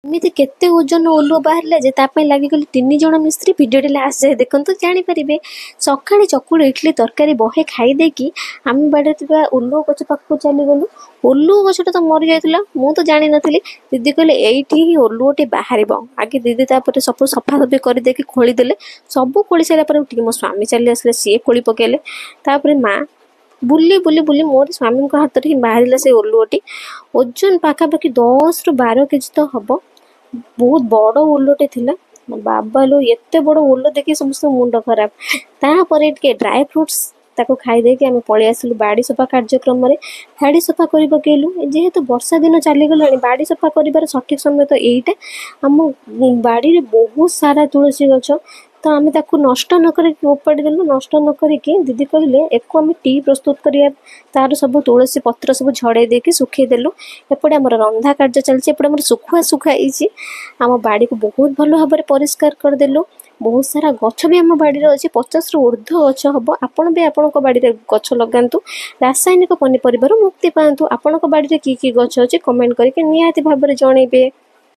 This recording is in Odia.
ଏମିତି କେତେ ଓଜନ ଓଲୁଅ ବାହାରିଲା ଯେ ତା ପାଇଁ ଲାଗିଗଲେ 3 ଜଣ ମିସ୍ତ୍ରୀ। ଭିଡ଼ିଓଟି ଲାଷ୍ଟ ଯାଏ ଦେଖନ୍ତୁ, ଜାଣିପାରିବେ। ସକାଳେ ଚକୁଳି ଇଟଲି ତରକାରୀ ବହେ ଖାଇ ଦେଇକି ଆମେ ବାଡ଼ିରେ ଥିବା ଓଲୁଅ ଗଛ ପାଖକୁ ଚାଲିଗଲୁ। ଓଲୁଅ ଗଛଟା ତ ମରିଯାଇଥିଲା, ମୁଁ ତ ଜାଣିନଥିଲି। ଦିଦି କହିଲେ ଏଇଠି ହିଁ ଓଲୁଅଟି ବାହାରିବ। ଆଗେ ଦିଦି ତାପରେ ସବୁ ସଫାସଫି କରିଦେଇକି ଖୋଳିଦେଲେ। ସବୁ ଖୋଳି ସାରିଲା ପରେ ଟିକେ ମୋ ସ୍ୱାମୀ ଚାଲି ଆସିଲେ, ସିଏ ଖୋଳି ପକେଇଲେ। ତାପରେ ମା ବୁଲି ବୁଲି ବୁଲି ମୋର ସ୍ୱାମୀଙ୍କ ହାତରେ ହିଁ ବାହାରିଲା ସେ ଓଲୁଅଟି। ଓଜନ ପାଖାପାଖି 10ରୁ 12 କେଜି ତ ହବ। ବହୁତ ବଡ଼ ଓଲୁଅଟେ ଥିଲା। ବାବା ଲୋ, ଏତେ ବଡ଼ ଓଲ ଦେଖି ସମସ୍ତଙ୍କ ମୁଣ୍ଡ ଖରାପ। ତାପରେ ଟିକେ ଡ୍ରାଏ ଫ୍ରୁଟ୍ସ ତାକୁ ଖାଇଦେଇକି ଆମେ ପଳେଇ ଆସିଲୁ ବାଡ଼ି ସଫା କାର୍ଯ୍ୟକ୍ରମରେ। ବାଡ଼ି ସଫା କରି ପକେଇଲୁ। ଯେହେତୁ ବର୍ଷା ଦିନ ଚାଲିଗଲାଣି, ବାଡ଼ି ସଫା କରିବାର ସଠିକ୍ ସମୟ ତ ଏଇଟା। ଆମ ବାଡ଼ିରେ ବହୁତ ସାରା ତୁଳସୀ ଗଛ, ତ ଆମେ ତାକୁ ନଷ୍ଟ ନ କରିକି ଓପାଡ଼ି ଦେଲୁ। ନଷ୍ଟ ନ କରିକି ଦିଦି କହିଲେ ଏକୁ ଆମେ ଟି ପ୍ରସ୍ତୁତ କରିବା। ତାର ସବୁ ତୁଳସୀ ପତ୍ର ସବୁ ଝଡ଼େଇ ଦେଇକି ଶୁଖେଇ ଦେଲୁ। ଏପଟେ ଆମର ରନ୍ଧା କାର୍ଯ୍ୟ ଚାଲିଛି, ଏପଟେ ଆମର ଶୁଖୁଆ ଶୁଖା ହେଇଛି। ଆମ ବାଡ଼ିକୁ ବହୁତ ଭଲ ଭାବରେ ପରିଷ୍କାର କରିଦେଲୁ। ବହୁତ ସାରା ଗଛ ବି ଆମ ବାଡ଼ିରେ ଅଛି, 50ରୁ ଉର୍ଦ୍ଧ୍ୱ ଗଛ ହେବ। ଆପଣ ବି ଆପଣଙ୍କ ବାଡ଼ିରେ ଗଛ ଲଗାନ୍ତୁ, ରାସାୟନିକ ପନିପରିବାରୁ ମୁକ୍ତି ପାଆନ୍ତୁ। ଆପଣଙ୍କ ବାଡ଼ିରେ କି କି ଗଛ ଅଛି କମେଣ୍ଟ କରିକି ନିହାତି ଭାବରେ ଜଣେଇବେ।